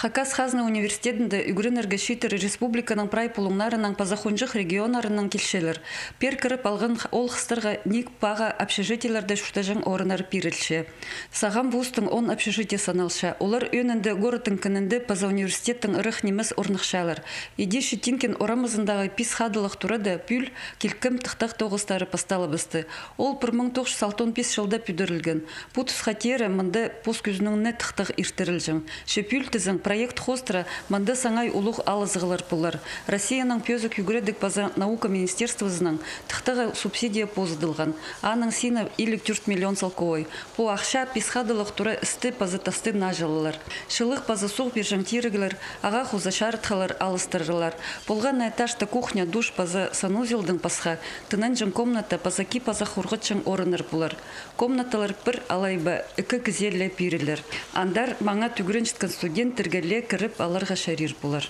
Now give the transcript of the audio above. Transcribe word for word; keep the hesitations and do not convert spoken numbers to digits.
Хакас хазна университедінде ӱгренерге чииттер республиканың прай пулуңнарынаң паза хонҷых регионнарынаң килчелер. Пеер кіріп алған ол хыстарға ниик паға общежитиелерде чуртаҷаң орыннар пирілче. Сағам вузтың он общежитие саналча. Олар ӧӧнінде городтың кінінде паза университеттің ырах нимес орныхчалар. Иди Щетинкин орамызындағы пис хадылығ турада пӱӱл килкім тыхтағ тоғыстары пасталыбысты. Ол пір муң тоғыс чӱс алтон пис чылда пӱдірілген. Пу тусха теере мында пос кӱзінең не тыхтағ иртірілҷең. Че пӱӱл тізең, проект хоостыра мында саңай улуғ алызығлар полар. Россияның пӧзік ӱгредіг паза наука министерствозынаң тыхтағға субсидия позыдылған. Аның сині илиг тӧрт миллион салковай. Пу ахча пис хадылығ тура істі паза тасты наҷылалар. Чылығ паза суғ пирҷең тиріглер, ағаа хоза чарытхылар алыстырылар. Полған на этажта кухня, душ паза санузелдең пасха, тынанҷаң комната паза ки паза хорғатчаң орыннар полар. Комнаталар пір алай ба ікі кізее ле пирілер. Андар маңат ӱгренчеткен студенттерге ле кіріп аларға чарир полар.